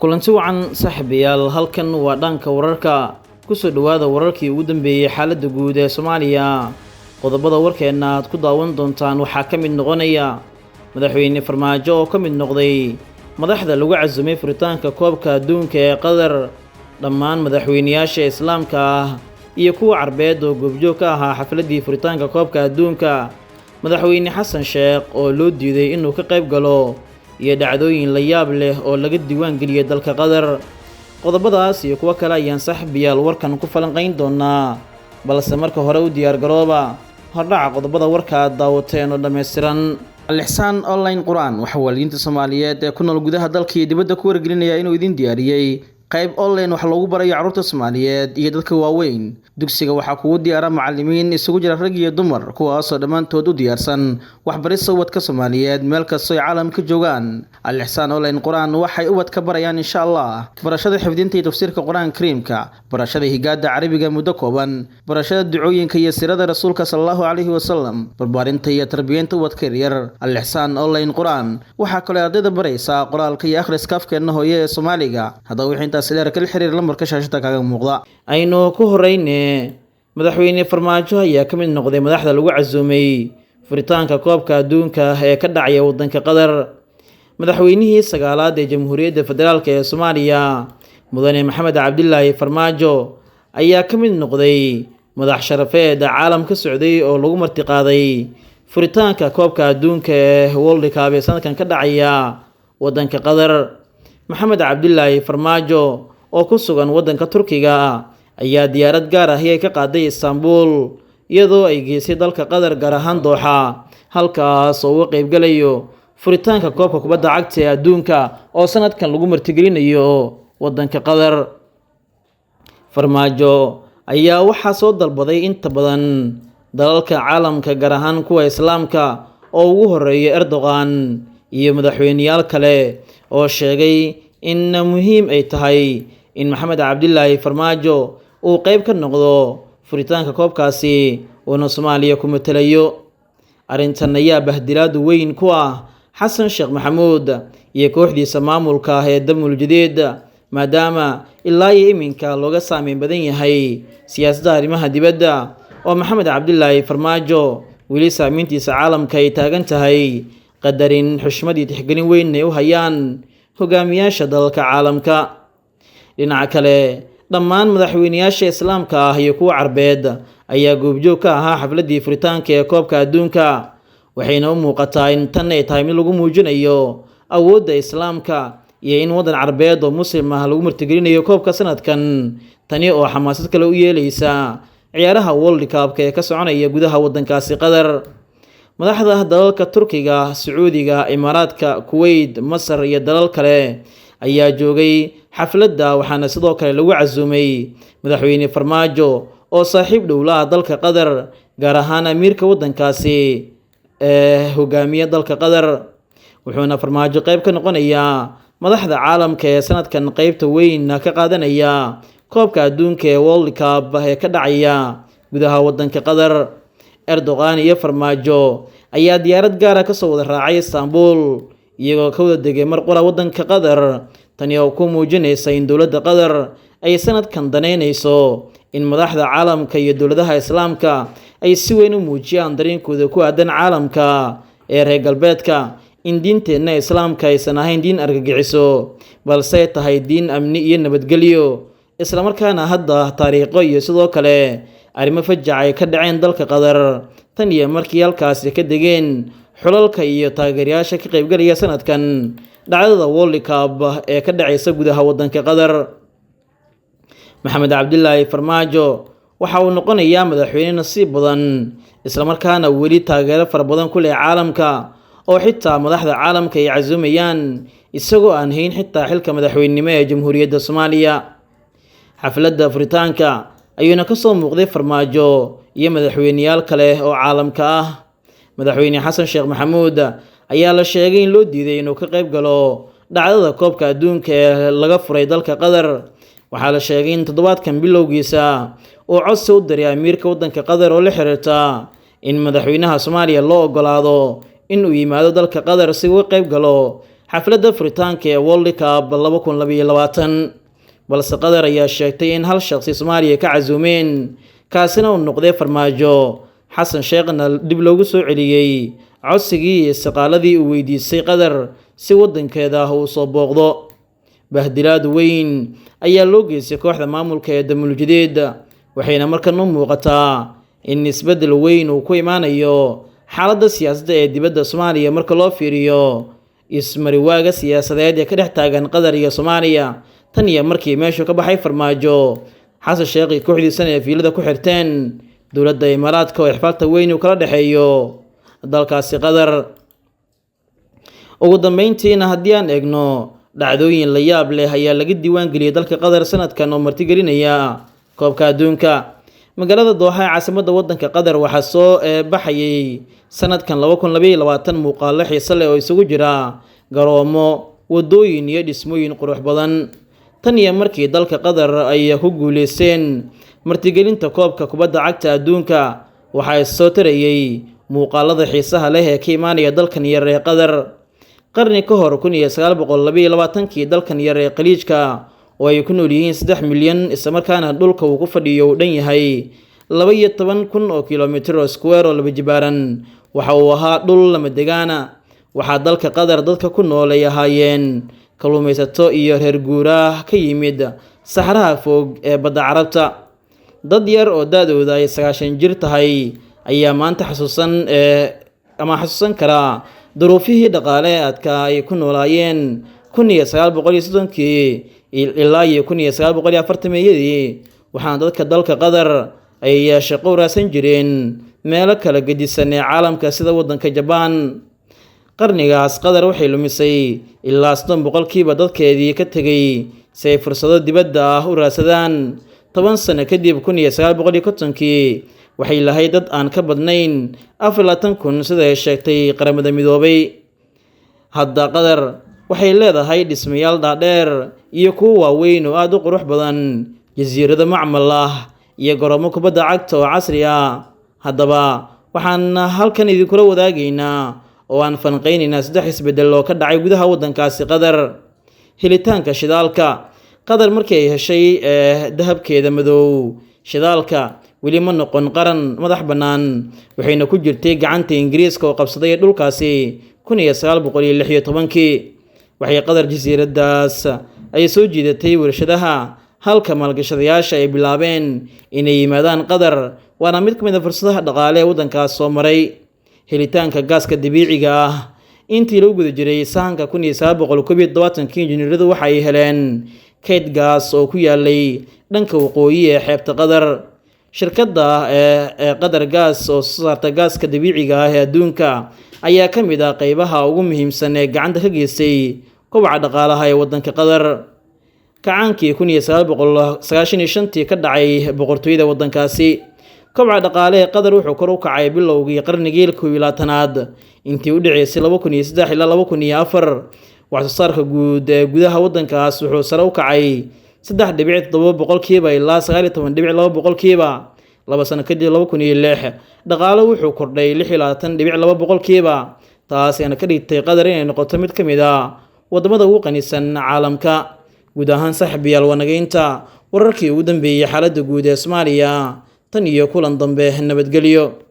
Kulanti wacan saaxiibayaal, halkan waa dhanka wararka. Kusoo dhowaada wararkii ugu dambeeyey xaaladda guud ee Soomaaliya. Qodobada warkeenna aad ku daawan doontaan waxaa ka mid noqonaya madaxweyne Farmaajo oo ka mid noqday madaxda lagu casumay furitaanka koobka adduunka ee Qatar, dhammaan madaxweyneyaasha islaamka ah iyo kuwa carbeed oo goobjoog ka ahaa xafladdii furitaanka koobka adduunka, madaxweyne Xasan Sheekh oo loo diiday inuu ka qayb galo, iyo dhacdooyin la yaab leh oo laga diiwaan geliyay dalka Qatar. Qodobadaas iyo kuwo kale ayaan saaxiibayaal warkan ku falanqayn doonaa, balse marka hore u diyaar garooba hordhaca qodobada warka aad daawateen oo dhammaystiran. Alixsaan Online Qur-aan waxaa waalidiinta Soomaaliyeed ee ku nool gudaha dalka iyo dibadda ku wargelinaya inuu idin diyaariyey qayb online wax loogu barayo carruurta Soomaaliyeed iyo dadka waaweyn. Dugsiga waxaa kugu diyaara macalimiin isugu jira rag iyo dumar, kuwaasoo dhammaantood u diyaarsan waxbarista ubadka Soomaaliyeed meel kastoo ay caalamka joogaan. Alixsaan Online Qur-aan waxay ubadka barayaan insha Allah barashada xifdinta iyo tafsiirka Qur-aanka Kariimka, barashada higaada Carabiga muddo kooban, barashada ducooyinka iyo sirada Rasuulka sallallahu calayhi wasalam, barbaarinta iyo tarbiyeynta ubadka yaryar. Alixsaan Online Qur-aan waxaa kaloo ardayda baraysaa qoraalka iyo akhriska afkeenna hooye ee Soomaaliga. Haddaba wixii intaas dheer, kala xiriir lambarka shaashada kaaga muuqda. Aynu ku horeyne, madaxweyne Farmaajo ayaa ka mid noqday madaxda lagu casuumay furitaanka koobka adduunka ee ka dhacaya waddanka Qatar. Madaxweynihii sagaalaad ee Jamhuuriyadda Federaalk ee Soomaaliya, mudane Maxamed Cabdilaahi Farmaajo, ayaa ka mid noqday madax sharafeed caalam ka socday oo lagu martiqaaday furitaanka koobka adduunka ee World Cup ee sanadkan ka dhacaya waddanka Qatar. Maxamed Cabdilaahi Farmaajo oo ku sugan waddanka Turkiga ayaa diyaarad gaar ahi ay ka qaaday Istanbul, iyadoo ay geysay dalka Qatar, gaar ahaan Dooxa, halkaas oo uga qaybgalayo furitaanka koobka kubadda cagta ee adduunka oo sanadkan lagu martigelinayo waddanka Qatar. Farmaajo ayaa waxaa soo dalbaday inta badan dalalka caalamka, gaar ahaan kuwa islaamka oo ugu horeeya Erdogan iyo madaxweyneyaal kale oo sheegay in muhiim ay tahay in Maxamed Cabdilaahi Farmaajo uu qeyb ka noqdo furitaanka koobkaasi uuna Soomaaliya ku matelayo. Arrintan ayaa bahdilaad weyn ku ah Xasan Sheekh Maxamuud iyo kooxdiisa maamulka ah ee Damul Jadiid, maadaama ilaa iyo iminka looga saameyn badan yahay siyaasadda arrimaha dibadda oo Maxamed Cabdilaahi Farmaajo weli saameyntiisa caalamka ay taagan tahay, qadarin, xushmad iyo tixgelin weyn ay u hayaan hogaamiyaasha dalalka caalamka. Dhinaca kale, dhammaan madaxweyneyaasha islaamka ah iyo kuwa carbeed ayaa goobjoog ka ahaa xafladdii furitaanka ee koobka adduunka, waxayna u muuqataa in tan ay tahay mid lagu muujinayo awoodda islaamka iyo in waddan carbeed oo muslim ah lagu martigelinayo koobka sanadkan, tani oo xamaasad kale u yeeleysa ciyaaraha World Cup-ka ee ka soconaya gudaha waddankaasi Qatar. Madaxda dalalka Turkiga, Sacuudiga, Imaaraadka, Kuwait, Masar iyo dalal kale ayaa joogay xafladda, waxaana sidoo kale lagu casuumay madaxweyne Farmaajo oo saaxiib dhowlaha dalka Qatar, gaar ahaan amiirka waddankaasi ee hogaamiya dalka Qatar. Wuxuuna Farmaajo qayb ka noqonayaa madaxda caalamka ee sanadkan qeybta weyn ka qaadanaya koobka adduunka ee World Cup ee ka dhacaya gudaha waddanka Qatar. Erdogan iyo Farmaajo ayaa diyaarad gaara kasoo wada raacay Istanbul, iyagoo ka wada degay mar qura waddanka Qatar, tani oo ku muujinaysa in dowladda Qatar ay sanadkan daneynayso in madaxda caalamka iyo dowladaha islaamka ay si weyn u muujiyaan dareenkooda ku aadan caalamka ee reer galbeedka, in diinteenna islaamka aysan ahayn diin argagixiso, balse tahay diin amni iyo nabadgelyo, islamarkaana hadda taariikho iyo sidoo kale arrimo fajac ay ka dhaceen dalka Qatar tan iyo markii halkaasi ka degeen xulalka iyo taageerayaasha ka qaybgalaya sanadkan dhacdada World Cup ee ka dhacaysa gudaha waddanka Qatar. Maxamed Cabdilaahi Farmaajo waxa uu noqonayaa madaxweyne nasiib badan, islamarkaana weli taageero fara badan ku leh caalamka, oo xitaa madaxda caalamka ay casuumayaan isagoo aan hayn xitaa xilka madaxweynenimo ee Jamhuuriyadda Soomaaliya. Xafladda furitaanka ayuuna kasoo muuqday Farmaajo iyo madaxweyneyaal kale oo caalamka ah. Madaxweyne Xasan Sheekh Maxamuud ayaa la sheegay in loo diiday inuu ka qayb galo dhacdada koobka adduunka ee laga furay dalka Qatar. Waxaa la sheegay in toddobaadkan bilowgiisa uu codsi u diray amiirka waddanka Qatar oo la xiriirta in madaxweynaha Soomaaliya loo ogolaado in uu yimaado dalka Qatar si uga qayb galo Xafladda furitaanka ee World Cup 2022. Balse Qatar ayaa sheegtay in hal shaqsi Soomaaliya ka casuumeen, kaasina uu noqday Farmaajo. Xasan Sheekhna dib loogu soo celiyey codsigii iyo istiqaaladii uu weydiistay Qatar si waddankeeda uu soo booqdo. Bahdilaad weyn ayaa loo geystay kooxda maamulka ee Damuuljadeed, waxayna markan u muuqataa in isbeddel weyn uu ku imaanayo xaaladda siyaasadda ee dibadda Soomaaliya marka loo fiiriyo ismariwaaga siyaasadeed ee ka dhex taagan Qatar iyo Soomaaliya tan iyo markii meeshu ka baxay Farmaajo. Xasan Sheekh iyo kooxdiisana ay fiilada ku xirteen dowladda Imaaraadka oo ixfaalta weyn uu kala dhexeeyo dalkaasi Qatar. Ugu dambeyntiina, haddii aan eegno, dhacdooyin la yaab leh ayaa laga diiwaan geliyey dalka Qatar sanadkan oo martigelinaya koobka adduunka. Magaalada Dooxa ee caasimadda waddanka Qatar waxaa soo baxayay sanadkan 2022 muuqaalo xiise leh oo isugu jira garoomo, waddooyin iyo dhismooyin qurux badan. Tan iyo markii dalka Qatar ay ku guuleysteen martigelinta koobka kubadda cagta adduunka, waxaa soo tarayay muuqaalada xiisaha leh ee ka imaanaya dalkan yar ee Qatar. Qarni ka hor 1922kii, dalkan yar ee Khaliijka oo ay ku nool yihiin 3 milyan, islamarkaana dhulka uu ku fadhiyo uu dhan yahay 12,000 oo kilomitir oo square oo laba jibaaran, waxa uu ahaa dhul lama degaana. Waxaa dalka Qatar dadka ku nool ay ahaayeen kalluumaysato iyo reer guuraah ka yimid saxraha fog ee badda Carabta. Dad yar oo da-dooda ay 90 jir tahay ayaa maanta xasuusan ee ama xasuusan karaa duruufihii dhaqaale ee adkaa ay ku noolaayeen 1930kii ilaa iyo 1940-yadii. Waxaana dadka dalka Qatar ay shaqo raadsan jireen meelo kala gedisan ee caalamka sida waddanka Jabaan. Qarnigaas Qatar waxay lumisay ilaa 30% dadkeedii ka tegay si ay fursado dibadda ah u raadsadaan. 10 sano kadib, 1950kii, waxay lahayd dad aan ka badnayn 24,000, sida ay sheegtay Qaramada Midoobay. Hadda Qatar waxay leedahay dhismayaal dhaadheer iyo kuwo waaweyn oo aada u qurux badan, jasiirado macmal ah iyo garoomo kubadda cagta oo casri ah. Haddaba waxaan halkan idinkula wadaagaynaa oo aan fanqaynaynaa saddex isbeddel oo ka dhacay gudaha waddankaasi Qatar. Helitaanka shidaalka. Qatar markii ay heshay dahabkeeda madow shidaalka, weli ma noqon qaran madax bannaan, waxayna ku jirtay gacanta Ingiriiska oo qabsaday dhulkaasi 1916kii. Waxay Qatar jasiiradaas ay soo jiidatay warshadaha, halka maalgashadayaasha ay bilaabeen inay yimaadaan Qatar, waana mid ka mid a fursadaha dhaqaale ee waddankaas soo maray. Helitaanka gaaska dabiiciga ah. Intii lagu guda jiray sahanka 1971kii, injineeradu waxay heleen kayd gaas oo ku yaalay dhanka waqooyi ee xeebta Qatar. Shirkadda ee Qatar Gaas oo soo saarta gaaska dabiiciga ah ee adduunka ayaa ka mid ah qeybaha ugu muhiimsan ee gacanta ka geystay kobaca dhaqaalaha ee waddanka Qatar. Kacaankii 1995tii ka dhacay boqortooyada waddankaasi. Kobaca dhaqaale ee Qatar wuxuu kor u kacay bilowgii qarnigii 21aad. Intii u dhaceysay 2003 ilaa 2004, wax soo saarka guud ee gudaha waddankaas wuxuu sare u kacay 3.7% ilaa 19.2%. 2 sano kadib, 2006, dhaqaale wuxuu kordhay 26.2%, taas ayna ka dhigtay Qatar inay noqoto mid ka mid ah waddamada ugu qanisan caalamka. Guud ahaan, saaxiibayaal, waa nageynta wararkii ugu dambeeyey xaaladda guud ee Soomaaliya. Tan iyo kulan dambe, nabadgelyo.